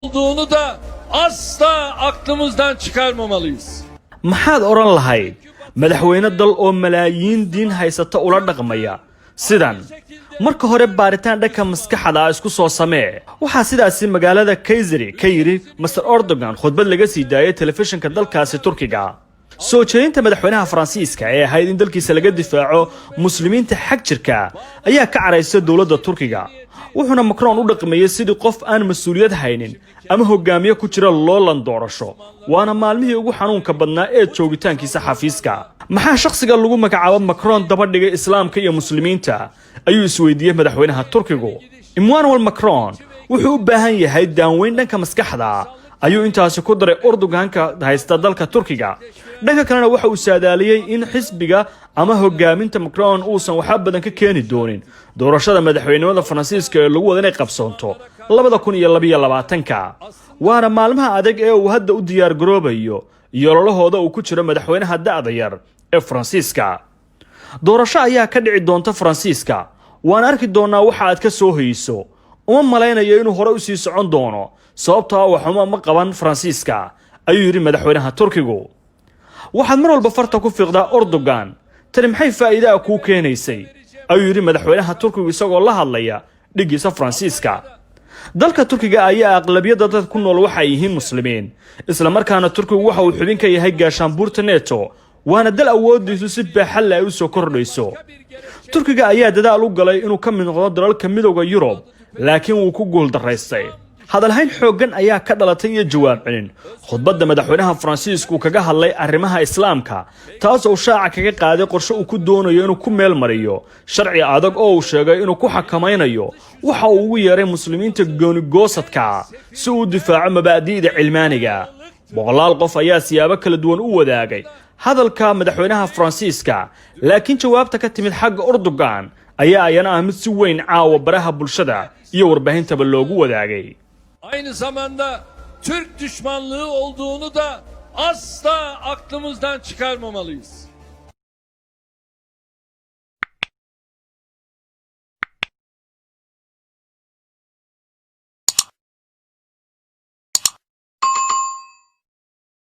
Olduğunu da asla aklımızdan çıkarmamalıyız. Maxaad odhan lahayd madaxweyne dal oo malaayiin diin haysata ula dhaqmaya sidan? Marka hore baaritaan dhanka maskaxda ah isku soo samee. Waxaa sidaasi magaalada Kayseri ka yidhi Mister Erdogan khudbad laga sii daayay telefishinka dalkaasi Turkiga. Soo jeedinta madaxweynaha Faransiiska ee ahayd in dalkiisa laga difaaco Muslimiinta xag jirka ayaa ka caraysa dowladda Turkiga, wuxuuna Macron u dhaqmayey sidii qof aan mas-uuliyad haynin ama hogaamiye ku jira loolan doorasho. Waana maalmihii ugu xanuunka badnaa ee joogitaankiisa xafiiska. Maxaa shakhsiga lagu magacaabo Macron daba dhigay Islaamka iyo Muslimiinta, ayuu isweydiiyey madaxweynaha Turkigu. Emmanuel Macron wuxuu u baahan yahay daaweyn dhanka maskaxda, ayuu intaasi ku daray Erdoganka haysta dalka Turkiga. Dhanka kalena waxa uu saadaaliyey in xisbiga ama hogaaminta Macron uusan waxba badan ka keeni doonin doorashada madaxweynimada Faransiiska ee lagu wada inay qabsoonto 2022-ka. Waana maalmaha adag ee uu hadda u diyaar garoobayo iyo ololahooda uu ku jiro madaxweynaha da'da yar ee Faransiiska. Doorasho ayaa ka dhici doonta Faransiiska, waan arki doonaa waxa aad ka soo hoyso. Uma malaynayo inuu hore usii socon doono, sababtoo ah waxuma ma qaban Faransiiska, ayuu yidhi madaxweynaha Turkigu. Waxaad mar walba farta ku fiiqdaa Erdogan, tani maxay faa'iide ah kuu keenaysay, ayuu yidhi madaxweynaha Turkigu isagoo la hadlaya dhiggiisa Faransiiska. Dalka Turkiga ayaa aqlabiyadda dad ku nool waxay yihiin Muslimiin, islamarkaana Turkigu waxa uu xubin ka yahay gaashaanbuurta NATO, waana dal awoodiisu si baaxad leh ay u soo kordhayso. Turkiga ayaa dadaal u galay inuu ka mid noqdo dalalka Midowda Yurub, laakiin wuu ku guuldaraystay. Hadalhayn xooggan ayaa ka dhalatay iyo jawaab celin khudbadda madaxweynaha Faransiisku kaga hadlay arrimaha Islaamka, taas oo shaaca kaga qaaday qorshe uu ku doonayo inuu ku meel mariyo sharci adag oo uu sheegay inuu ku xakamaynayo waxa uu ugu yeeray Muslimiinta goonigoosadka, si uu difaaco mabaadi'da cilmaaniga. Boqolaal qof ayaa siyaabo kala duwan u wadaagay hadalka madaxweynaha Faransiiska, laakiin jawaabta ka timid xagga Erdogan ayaa ayana ah mid si weyn caawa baraha bulshada iyo warbaahintaba loogu wadaagay. Aynı zamanda Türk düşmanlığı olduğunu da asla aklımızdan çıkarmamalıyız.